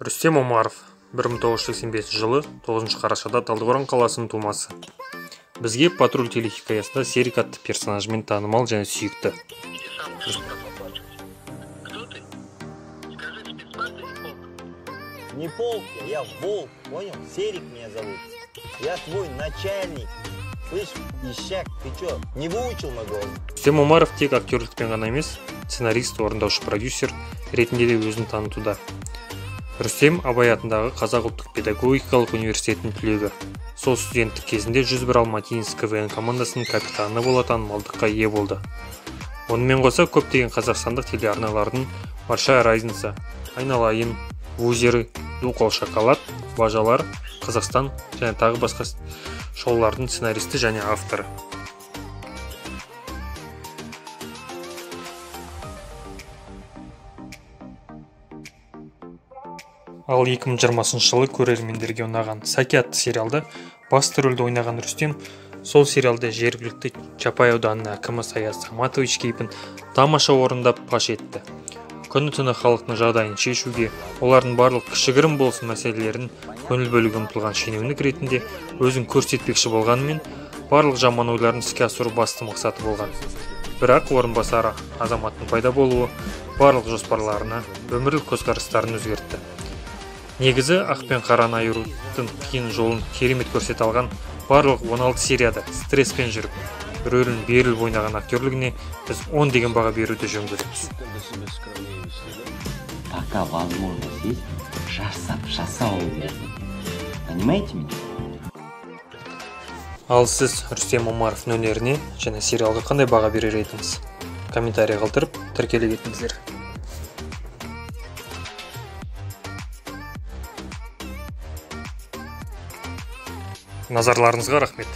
Рүстем Омаров 1985 жылы 9 қарашада Талдықорған қаласының тумасы. Бізге «Патруль» телехикаясында Серік атты персонажымен танымал және сүйікті. Не полк я, я волк, понял? Серик меня зовут. Я твой начальник. Слышь, ищак, ты чё, не выучил мой голос? Рүстем Омаров тек актерлікпен ғана емес, сценарист, орындаушы продюсер ретінде де өзін танытуда. Рүстем Абай атындағы Қазақ ұлттық педагогикалық университетінің түлегі. Сол студенттік кезінде 101 Алматинец КВН командасының капитаны бола танымалдыққа ие болды. Онымен қоса көптеген қазақстандық телеарналардың «Большая разница», «Айналайын», «Вузеры», «Дукал шоколад», «Бажалар», «Қазақстан» және тағы басқа шоулардың сценаристі және авторы. Ал 2020 жылы көрермендерге ұнаған «Сәке» атты сериалда басты рөлді ойнаған Рүстем сол сериалда жергілікті Чапай ауданының әкімі Саяз Саматович кейпін тамаша орындап паш етті. Күні-түні халықтың жағдайын шешуге, олардың барлық кішігірім болсын мәселелерін көңіл бөлуге ұмтылған шенеунік ретінде өзін көрсетпекші болғанымен, барлық жаман ойларын іске асыру басты мақсаты болған. Бірақ орынбасары Азаматтың пайда болуы барлық жоспарларына, өмірлік көзқарастарын өзгертті. Негізі ақ пен қараны айырудың қиын жолын керемет көрсете алған, барлық 16 серияда стресспен жүріп, рөлін беріліп ойнаған актерлігіне біз 10 деген баға беруді жөн көреміз. Пока возможность есть, жасап, жасау керек. Понимаете меня? Ал сіз Рүстем Омаровтың өнеріне және сериалға қандай баға берер едіңіз? Комментарий қалдырып, тіркеле кетіңіздер. Назарларыңызға рахмет.